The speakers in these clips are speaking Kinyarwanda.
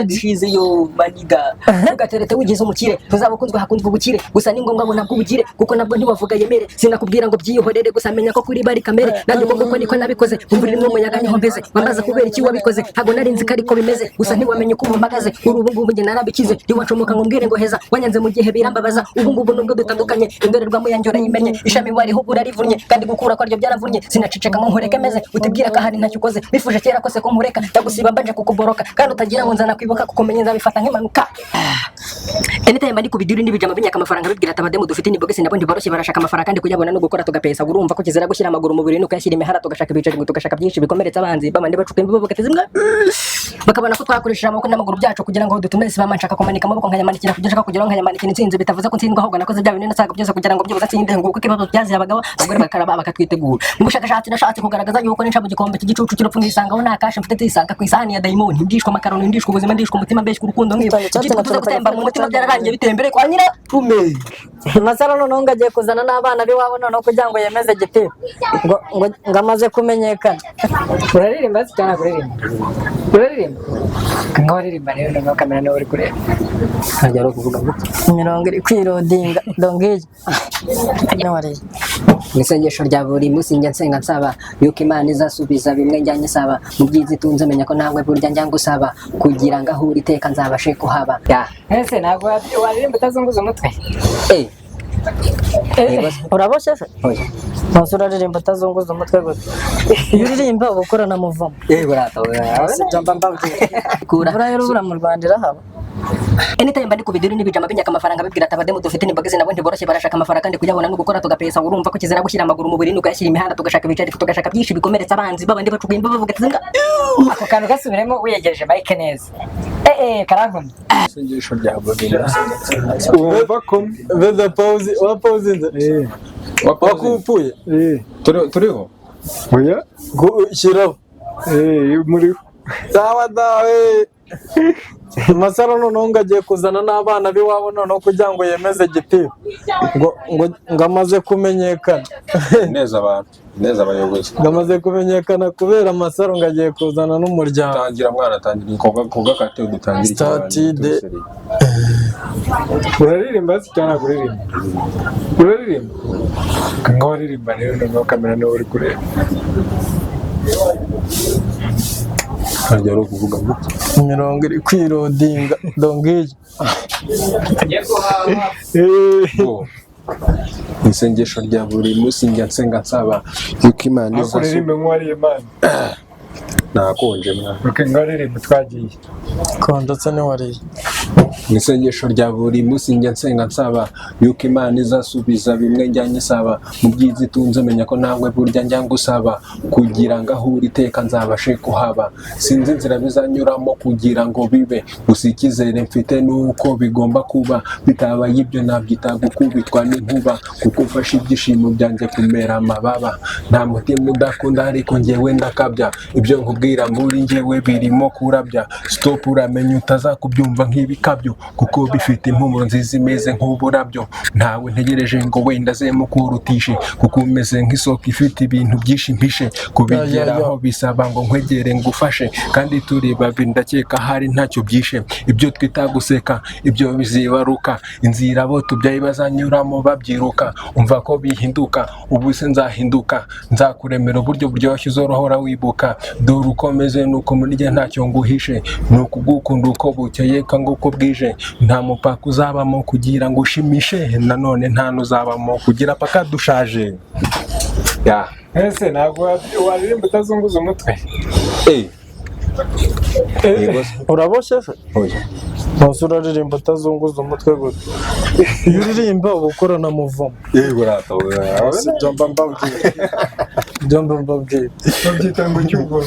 Gishize yo maniga, ntugaterete wigize umukire, ntuzaba ukunzwe hakunzwe ubukire gusa. Ni ngombwa ngo nabwo ubugire, kuko nabwo ntiwavuga yemere. Sinakubwira ngo byihorere, gusa menya ko kuri bari kamere. Nanjye uko nguko niko nabikoze, imvura irimo umuyaga niho mbeze. Wambaza kubera iki wabikoze, ntabwo nari nzi ko ariko bimeze, gusa ntiwamenye uko mpagaze kuri ubu ngubu. Njye narabikize, ntiwacomoka ngo umbwire ngo heza. Wanyanze mu gihe birambabaza. Ubu ngubu nubwo dutandukanye, indorerwamo yanjye urayimenye. Ishami wariho urarivunnye, kandi gukura kwaryo byaravunnye. Sinaceceka ngo nkureke meze, utibwira ko ahari ntacyo ukoze. Bifuje kera kose ko nkureka, ndagusiba mbanje kukuboroka, kandi utagira ngo nzana kwibuka, kuko menye nzabifata nk'impanuka. Anytime ndi kubidiri n'ibijama binyaka amafaranga, bibwira ati abademu dufite ni bogesi, nabo ntiboroshye, barashaka amafaranga, kandi kuyabona no gukora tugapesa. Urumva ko kizira gushyira amaguru mu buriri no kuyashyira imihara, tugashaka ibiceri ngo tugashaka byinshi bikomeretsa abanzi babandi bacuka imbibo, bagateza imbwa, bakabona ko twakoresheje amaboko n'amaguru byacu kugira ngo dutume. Sibama nshaka kumanika amaboko nkayamanikira kubyo nshaka kugeraho, nkayamanikira intsinzi. Bitavuze ko ntsindwa, ahubwo nakoze bya bintu nasaga byose kugira ngo byibuze ntsinde. Nguko ikibazo byaziye abagabo, abagore bakaraba bakatwitegura. Mu bushakashatsi nashatse kugaragaza yuko ninca mu gikombe cy'igicucu cy'urupfu, nkisangaho nta cash mfite, nzisanga ku isahani ya dayimoni, ndishwa amakaroni, ndishwa ubuzima, ndishwa umutima, mbeshywa urukundo nk'ibi icyitwa tuza gutemba mu mutima, byararangiye bitembere kwa nyira rume. Masaro noneho ngo agiye kuzana n'abana b'iwabo noneho kugira ngo yemeze gitifu ngo amaze kumenyekana. Uraririmba se cyangwa kuririmba? Uraririmba? Ngaho aririmba rero noneho, kamera niwe uri kureba. Ntajya ari ukuvuga ngo Imirongo iri kwirodinga dongiye ntiwariye. Mu isengesho rya buri munsi njya nsenga nsaba yuko Imana izasubiza bimwe njya nyisaba. Mu byiza itunze, menya ko nawe burya njya ngusaba kugira ngo aho uri iteka nzabashe kuhaba ya. Ese ntabwo waririmba utazunguza umutwe? Eh. Yego se. Uraboshye se? Oya. Ntuzi uraririmba utazunguza umutwe gusa? Iyo uririmba uba ukora na muvumo. Yego rata. Sibyo mba mbabwira? Kura. Imvura y'urubura mu Rwanda irahaba. Anytime ndi kubidiri n'ibijama binyaka amafaranga, bibwira ati abademu dufite ni bogezi, nabo ntiboroshye, barashaka amafaranga, kandi kuyabona no gukora tugapesa. Urumva ko kizira gushyira amaguru mu buriri no kuyashyira imihanda, tugashaka ibiceri, tugashaka byinshi bikomeretsa abanzi babandi bacukuye imbavu, bavuga ati zinga. Ako kantu gasubiremo wiyegereje mic neza. Eh eh, karankomye. Isengesho rya buri Wumva ko Beza pause, wa pausinze. Wakupuye. Turiho. Oya. Shyiraho. Eh, muriho. Sawa dawe. Masaro noneho ngo agiye kuzana n'abana b'iwabo noneho kugira ngo yemeze gitifu ngo amaze kumenyekana. Neza abantu, neza abayobozi. Ngo amaze kumenyekana kubera Masaro, ngo agiye kuzana n'umuryango. Tangira mwana, tangira koga koga kate, dutangire. Statide. Uraririmba se cyangwa ntabwo uririmba? Uraririmba? Ngaho aririmba rero noneho, kamera niwe uri kureba. Ntajya ari ukuvuga ngo Imirongo iri kwirodinga dongiye. Ngo isengesho rya buri munsi njya nsenga nsaba yuko Imana Ariko izasubiza. uririmbe nk'uwariye Imana. Nakonje mwana. Ok, ngaho aririmba, twagiye. Konje ntiwariye. Mu isengesho rya buri munsi njya nsenga nsaba yuko Imana izasubiza bimwe njya nyisaba. Mu byiza itunze, menya ko nawe burya njya ngusaba kugira ngo aho uri iteka nzabashe kuhaba. Sinzi inzira bizanyuramo kugira ngo bibe, gusa icyizere mfite ni uko bigomba kuba. Bitabaye ibyo nabyita gukubitwa n'inkuba, kuko mfashe ibyishimo byanjye kumera amababa. Nta mutima udakunda, ariko njyewe ndakabya. Ibyo nkubwira muri njyewe birimo kurabya. Stop, uramenya utazakubyumva nk'ibikabyo, kuko bifite impumuro nziza imeze nk'uburabyo. Ntawe ntegereje ngo wenda azemukurutishe, kuko umeze nk'isoko ifite ibintu byinshi mpishe. Kubigeraho bisaba ngo nkwegere ngufashe, kandi turi babiri, ndakeka hari ntacyo byishe. Ibyo twita guseka, ibyo bizibaruka inzira abo tubyaye bazanyuramo babyiruka. Umva ko bihinduka, ubu se nzahinduka, nzakuremera uburyo buryoshye uzorohora wibuka. Dore uko meze nuko muri njye ntacyo nguhishe, ni ukugukunda uko bukeye cyangwa uko bwije. Nta mupaka uzabamo kugira ngo ushimishe, nanone nta n'uzabamo kugira paka dushaje ya. Ese ntabwo waririmba utazunguza umutwe? Eh. Yego se. Uraboshye se? Oya. Ntuzi uraririmba utazunguza umutwe gute? Iyo uririmba uba ukora na muvumo. Yego rata. Sibyo mba mbabwira? Ibyo mba mbabwira? Babyita ngo cyubwo.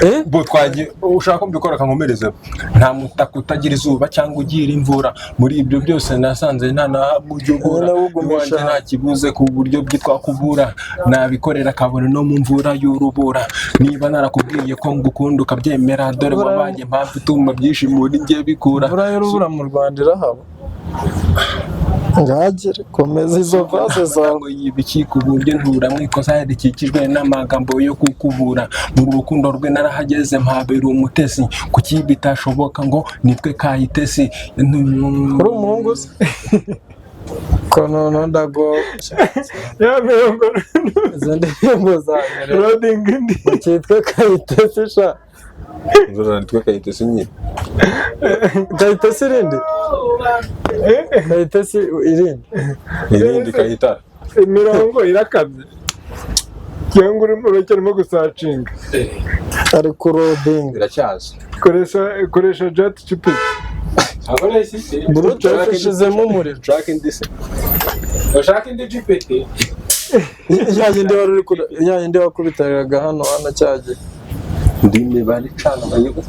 Eh. Bo twagiye, ushaka ko mbikora akankomereza. Nta mutaka utagira izuba cyangwa ugira imvura. Muri ibyo byose nasanze nta na hamwe ujya ubura. Wowe ugumisha. Iwanjye nta kibuze ku buryo bwitwa kubura, nabikorera kabone no mu mvura y'urubura. Niba narakubwiye ko ngukunda ukabyemera, dore wabaye impamvu ituma byinshi muri njye bikura. Imvura y'urubura mu Rwanda irahaba. Ngagire, komeza izo verse zawe. Ngo yibiki ku buryo nturamwe ikosa rikikijwe n'amagambo yo kukubura. Mu rukundo rwe narahageze mpabera umutesi. Kuki bitashoboka ngo nitwe Kayitesi? Uri umuhungu se ko noneho ndago Ya mirongo. Izo ndirimbo za mbere. Loading indi. Cyitwa Kayitesi sha. Nitwe Kayitesi nyine. Kayitesi irindi, Kayitesi irindi. Irindi Kayitare. Imirongo irakabye cyangwa urimo uracyarimo gusearchinga? Ari kuloadinga. Biracyaza. Koresha ChatGPT. Akoresha iki? Bluetooth ishizemo umuriro. Ushaka indi se? Ushaka indi GPT? Ya yindi wari uri ya yindi wakubitaga hano hano cyagiye. Ndi imibare icana amayoga,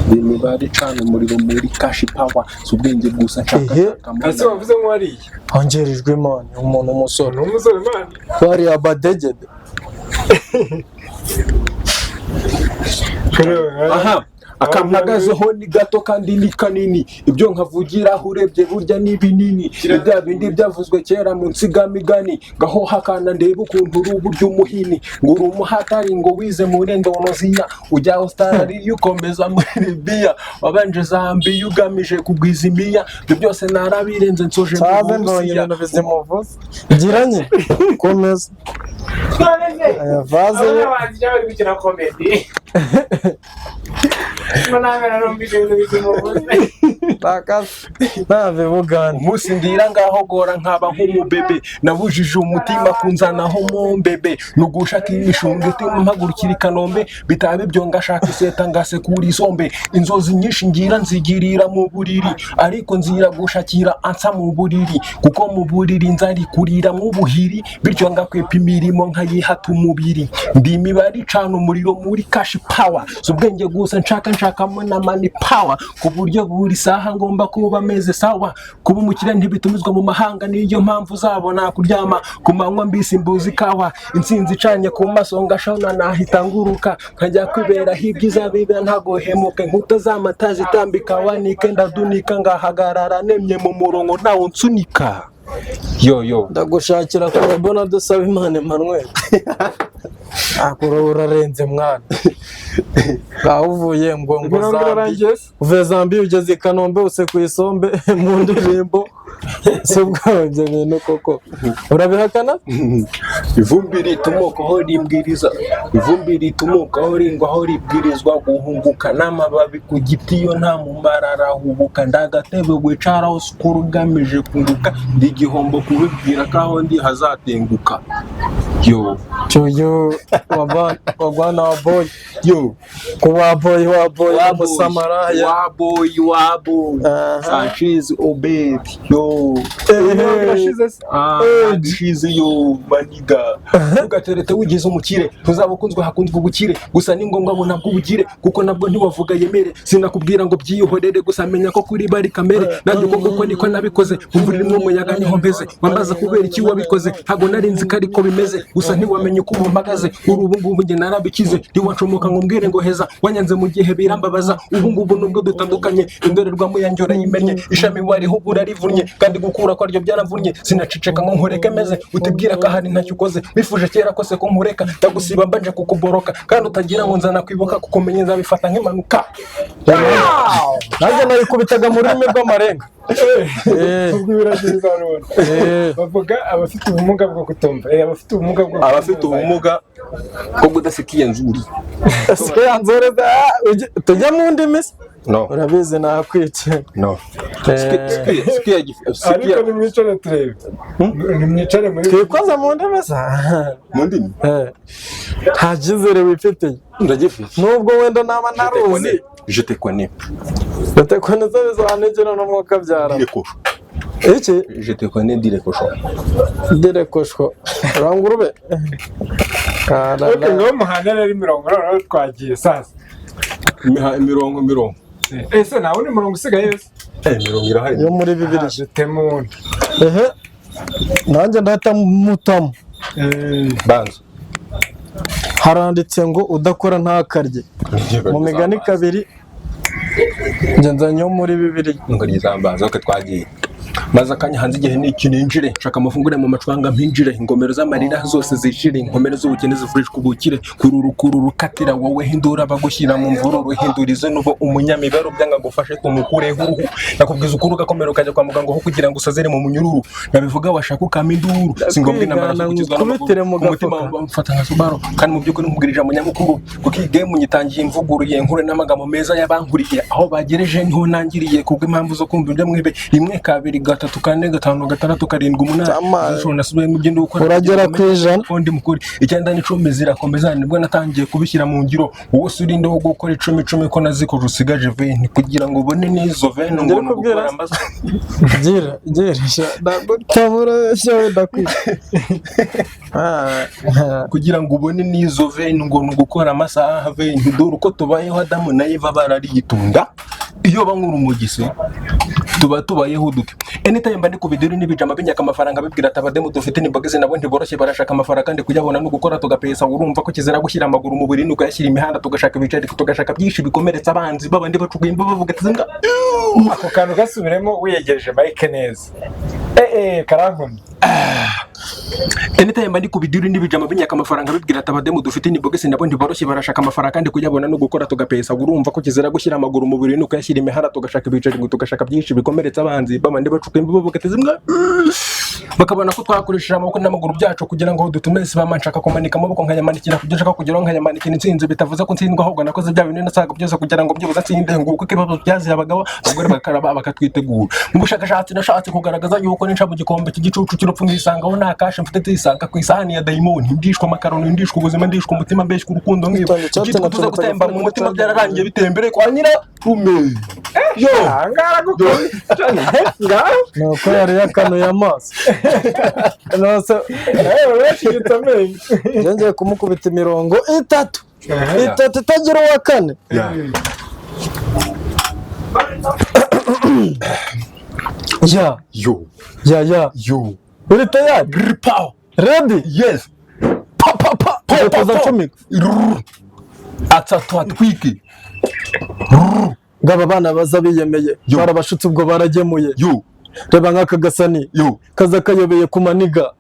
ndi imibare icana umuriro muri cash power. Si ubwenge gusa nshaka. Ehe. Nshaka. Ese wavuze nk'uwariye? Ongera ijwi, man, umuntu umusore. Ni umusore, man. Bariya badegede. Aha akampagazeho ni gato kandi ni kanini. Ibyo nkavugiraho urebye burya ni binini, ni bya bindi byavuzwe kera mu nsigamigani. Ngaho hakana ndebe ukuntu uri uburyo umuhini, ngo uri umuhatari, ngo wize muri Indoneziya, ujya Australia, ukomeza muri Libya, wabanje Zambia ugamije kugwiza imiya. Ibyo byose narabirenze, nsoje mu Saze mbonye Burusiya. ibintu bizimuvuze. Gira nyine, komeza aya verse ye. Abana banjye bari gukina comedy. Ngo nawe narumvise ibintu bizimuvuze. Nakase ntave Bugande. Umunsi ndira ngaho gora nkaba nk'umubebe, nabujije umutima kunzanaho mu mbebe, nugushaka imishungo ituma mpagurukira i Kanombe. Bitaba ibyo ngashaka iseta ngasekura isombe. Inzozi nyinshi ngira nzigirira mu buriri, ariko nzira gushakira ansa mu buriri, kuko mu buriri nzari kurira mu buhiri, bityo ngakwepa imirimo nkayihata umubiri. Ndi imibare icana umuriro muri cash power. Si ubwenge gusa nshaka, nshakamo na money power, ku buryo buri saha ngomba kuba meze sawa. Kuba umukire ntibitumizwa mu mahanga, niyo mpamvu uzabona kuryama ku manywa mbisi mbuzi ikawa. Intsinzi icanye ku maso ngashona, nahita nguruka nkajya kwiberaho ibyiza biba ntagohemuke. Inkuta z'amata zitambika wanike, ndadunika ngahagarara nemye mu murongo, ntawe unsunika. Yo yo. Ndagushakira kurabona dusaba Imana Emmanuel. Akura urarenze mwana, aho uvuye ngo Imirongo Zambi irarangiye se? Uvuye Zambiya ugeze i Kanombe usekuye isombe mu ndirimbo. Si ubwawe ibyo bintu koko urabihakana? Ivumbi ritumukaho ribwiriza, ivumbi ritumukaho ringwaho ribwirizwa guhunguka, n'amababi ku giti iyo nta mumaro arahubuka. Ndagatebe wicaraho sukuru ugamije kunguka, ndi igihombo kubibwira ko aho ndi hazatenguka. Yo. Cyuyu wagwana wa boy. Yo. Ku wa boy, wa boy wa musamaraya. Wa boy, wa boy. Aha. Sanchez Obed, yo. Imirongo irashize se? Ah, ishize. Yo my nigga, ntugaterete wigize umukire, ntuzaba ukunzwe hakunzwe ubukire. Gusa ni ngombwa ngo nabwo ubugire, kuko nabwo ntiwavuga yemere. Sinakubwira ngo byiyihorere, gusa menya ko kuri bari kamere. Nanjye uko nguko niko nabikoze, imvura irimo umuyaga niho mbeze. Wambaza kubera iki wabikoze, ntabwo nari nzi ko ariko bimeze. Gusa ntiwamenye uko ubu mpagaze uri ubu ngubu, njye narabikize. Ntiwacomoka ngo umbwire ngo heza wanyanze mu gihe birambabaza. Ubu ngubu nubwo dutandukanye, indorerwamo yanjye urayimennye, ishami wariho ubu urarivunnye, kandi gukura kwaryo byaravunnye. Sinaceceka ngo nkureke meze, utibwira ko ahari ntacyo ukoze. Wifuje kera kose ko nkureka, ndagusiba mbanje kukuboroka, kandi utagira ngo nzana kwibuka kukumenya, nzabifata nk'impanuka. Nanjye nayikubitaga mu rurimi rw'amarenga. Ubwo birageze hano bavuga abafite ubumuga bwo kutumva, abafite ubumuga bwo Abafite ubumuga bwo kudasikia nzuri. Sikia nzoreza tujya mu ndimi se? No. Urabizi nakwica. No. Ariko Sikia. nimwicare turebe, nimwicare muri Twikoze mu ndimi se? Mu ndimi. Nta cyizere wifitiye? Ndagifite. Nubwo wenda naba ntaruzi. Je te connais. Ndatekoneza bisobanukira n'umwuka byara. Dire cochon. Iki? Je te connais, dire cochon. Dire koshko rangurube. Ok, ngaho muhanda rero imirongo noneho twagiye sasa. Imirongo, imirongo. Ese nta wundi murongo usigaye se? Imirongo irahari. Yo muri Bibiliya. Dutema uwundi. Ehe, nanjye ndahita mutamo. Banza. Haranditse ngo udakora ntakarye, mu Migani 2. Njye nzanye yo muri Bibiliya. Ngo ryizambaza. Ok, twagiye. Maze akanya hanze igihe niki ninjire, nshaka amafunguro mu macwanga mpinjire, ingomero z'amarira zose zishire, inkomere z'ubukene zivurishwa ubukire, kururu kururu katira wowe, hindura bagushyira mu mvururu, hindura nubo umunyamibare byanga gufashe tumukureho uruhu, nakubwiza ukuri ugakomera ukajya kwa muganga aho kugira ngo usazire mu munyururu, nabivuga washaka ukama induru, si ngombwa intambara zo gukizwa Nkubitire mu ku mutima gafuka. mfata nka Subaru, kandi mu by'ukuri nkubwira ijambo nyamukuru, kuko iyi game nyitangiye imvuguruye, nkure n'amagambo meza y'abankuriye, aho bagereje niho ntangiriye, kubw'impamvu zo kumva ibyo mwibe, 1 2 3 4 5 6 7 8 Cyama. Zishobora nasubiyemo ibyo ndi gukora Uragera ku 100. ko ndi mukuri, 9 10 zirakomeza, nibwo natangiye kubishyira mu ngiro, wowe se urinde wo gukora 10 10 ko nazikoje usigaje 20 kugira ngo ubone n'izo 20 ngo Ngere ni kubwira ugukora se. amaze Gira gira sha ndagutabura sha wenda kugira ngo ubone n'izo 20 ngo ni ugukora amasaha 20. Dore uko tubayeho, Adamu na Eva barariyitunda, iyo banywa urumogi tuba tubayeho dute? Anytime mba ndi ku biduri n'ibijama binyaka amafaranga, bibwira ati abademu dufite n'imbogezi nabo ntiboroshye, barashaka amafaranga kandi kuyabona no gukora tugapesa. Urumva ko kizira gushyira amaguru mu buriri, ukayashyira imihanda, tugashaka ibiceri, tugashaka byinshi bikomeretsa abanzi babandi bacukuye imva bavuga ati mbwa. Ako kantu gasubiremo wiyegereje mike neza, karankomye. Anytime mba ndi ku biduri n'ibijama binyaka amafaranga, bibwira ati abademu dufite n'imbogezi nabo ntiboroshye, barashaka amafaranga kandi kuyabona no gukora tugapesa. Urumva ko kizira gushyira amaguru mu buriri, ukayashyira imihanda, tugashaka ibiceri, tugashaka byinshi bikomeretsa abanzi babandi bacukuye imva bavuga ati mbwa, bakabona ko twakoresheje amaboko n'amaguru byacu kugira ngo dutume sibama. Nshaka kumanika amaboko nkayamanikira kubyo nshaka kugeraho, nkayamanikira intsinzi, bitavuze ko ntsindwa, ahubwo nakoze bya bintu nasaga byose kugira ngo byibuze ntsinde. Nguko uko ibibazo byaziye abagabo, abagore bakaraba bakatwitegura. Mu bushakashatsi nashatse kugaragaza yuko ninca mu gikombe cy'igicucu cy'urupfu nkisangaho nta cash mfite, nzisanga ku isahani ya dayimoni, ndishwa amakaroni, ndishwa ubuzima, ndishwa umutima, mbeshwa urukundo nk'iyo Icyatsi icyitwa tuza na gutemba mu mutima byararangiye bitembere kwa nyirarume yo. Ahangaha aragukunda ngaho. Ni uko yari yakanuye amaso nose. Nawe urashinyitse amenyo. Yongeye kumukubita imirongo itatu itatu itagira uwa kane. Ya yo ya ya yo. Uri tayari? Grr, Ready? Yes. Pa pa pa Pa, pa, kuza pa. cumi. Rrr. Atatu atwike. Ngo aba bana baza biyemeye Yo. barabashutse ubwo baragemuye. Yo. Reba nk'aka gasani Yo. kaza kayobeye ku maniga.